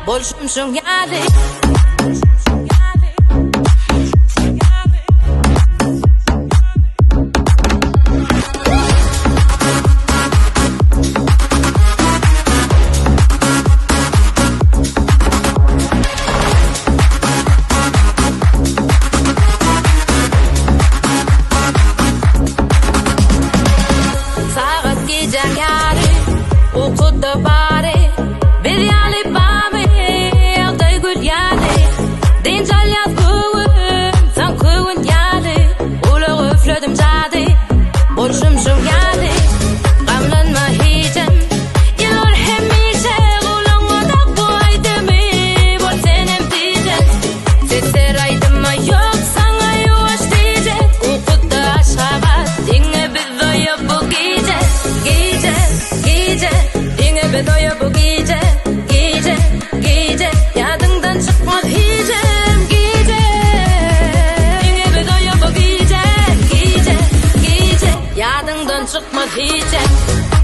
Bolşum şoň ýaly. Sagat gijäň ýary, ukuda bary, Biz ýaly barmy, ýagdaý gül ýaly. Dynç alýas göwün, soňky gün ýaly, Gulak üfledim jady, bolşum şuň ýaly. Gamlanma hijem, ýylgyr hemişe, Gulagyňa dak bu aýdymy, bol senem tije. Sesler aýdyma ýok saňa ýuwaş diýjek Ukuda Aşgabat diňe biz oýa bu gije Gije, gije, diňe biz oýa bu gije Gije, gije, ýadyňdan çykmaz hijem Gije, diňe biz oýa bu gije Gije, gije, ýadyňdan çykmaz hijem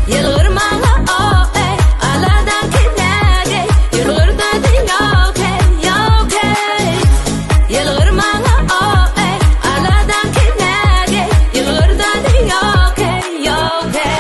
Ýylgyr maňa oh-eý, aladaň kilägeý Ýylgyrda diň okey, okey Ýylgyr maňa oh-eý, aladaň kilägeý Ýylgyrda diň okey, okey.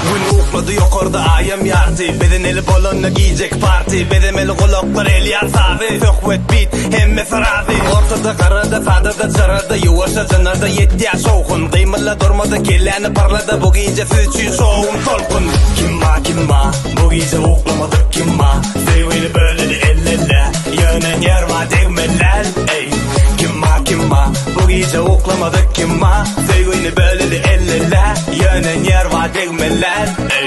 Gün uklady ýokarda aýam ýarty Bezeneli bolanda gijeki party Bezemeli gulaklar elýär sazy Söhbet bit hemmesi razy Ortada garada sadada çyrada Ýuwaşja jynada ýetýär şowhun Gymylda durmada kelläni parlada Bu gije siz üçin şowun tolkun Kim ba kim ba bu gije uklamadyk kim ba Söýgini böleli el-elle Ýöne nerwa degmeliäl eý Kim ba kim ba bu gije uklamadyk kim ba Söýgini böleli el-elle Ýöne nerwa degmeliäl eý.